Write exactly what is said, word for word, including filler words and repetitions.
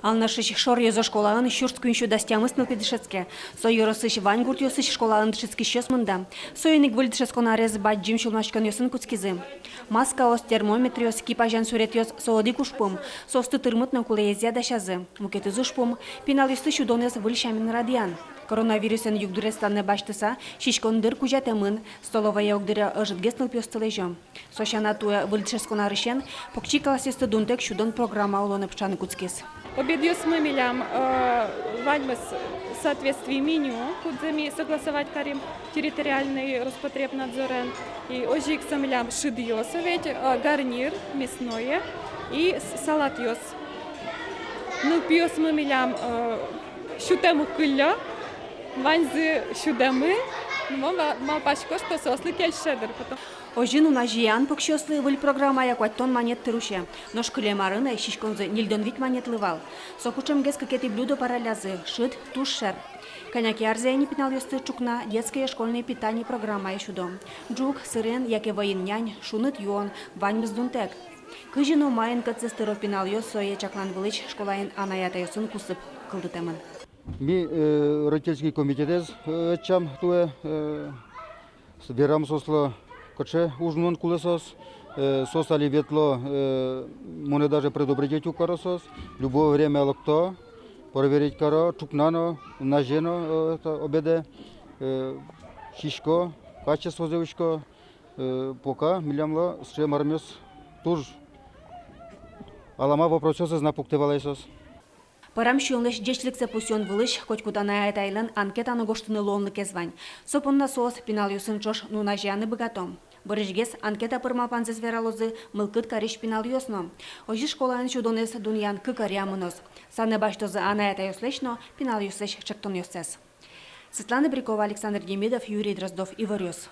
Алнашысь Шоръёзо школаын сюрс куинь сю дас тямыс нылпи дышетске. Со ёросысь вань гуртъёсысь школаын дышетскисьёс мында. Соин ик выль дышетскон арез бадӟым сюлмаськонъёсын кутскизы. Маскаос, термометръёс, кип азян суретъёс — со одӥг ужпум. Соосты тырмыт но кулэезъя дасязы. Мукетыз ужпум — пиналъёсты сюдонэз выль сямен радъян. Коронавирусэн югдурез санэ басьтыса, сиськон дыр кузятэмын. Столовое огдыре ӧжытгес нылпиосты лэзё. Со сяна, туэ выль дышетскон арысен покчи классъёсты дунтэк сюдон программа улонэ пыӵаны кутскиз. Обедъёсмы милям, э, ваньмыз в соответствии меню, кудзэ ми согласовать карим территориальный Роспотребнадзорен. И озьы ик со милям шыдъёс, ведь, э, гарнир, мясное и с-, салатъёс. Нылпиосмы милям, э, сютэм уг кыллё, ваньзы сюдэмын. Ну, ма-, малпасько, что соослы кельше дыр потом. Озьы нуназеян покчиослы выль программая куатьтон манет тыр усе. Нош кылем арын ай сиськонзы ньыльдон вить манетлы вал. Соку ӵемгес кыкетӥ блюдо пӧраллязы, шыд туж шер. Кӧня ке арзэ ини пиналъёсты ӵукна «Детское школьное питание» программая сюдо. Ӝук, сырен яке вӧйын нянь, шуныт юон — ваньмыз дунтэк. Кызьы но маин кӧтсэс тыро пиналъёс, сое чаклан вылысь школаын анай-атайёсын кусып кылдытэмын. Ми, э, родительский комитетэз, э, ӧтчам туэ, э, с-, верам соослы, кыӵе уж нуон кулэ соос, э, соос али ветло, э, монэ даже предупредить уг каро соос, любое время лыкто, проверить каро, ӵукна но, нуназе но, э, это, обедэ, э, сисько, качествозэ учко, э, пока милемлы сыӵе мармес туж алама вопросъёсыз на пуктэ вал ай соос. Пӧрам сиёнлэсь ӟечлыксэ пусъён вылысь котькуд анай-атайлэн анкета но гожтыны луонлыкез вань. Со понна соос пиналъёсын ӵош нуназеяны быгато. Бӧрысьгес анкета пыр малпанзэс вералозы мылкыд карись пиналъёс но. Озьы школаын сюдонэз дунъян кык ӧръя мыноз. Санэ басьтозы анай-атайёслэсь но пиналъёслэсь ӵектонъёссэс. Светлана Брикова, Александр Демидов, Юрий Дроздов, «Иворъёс».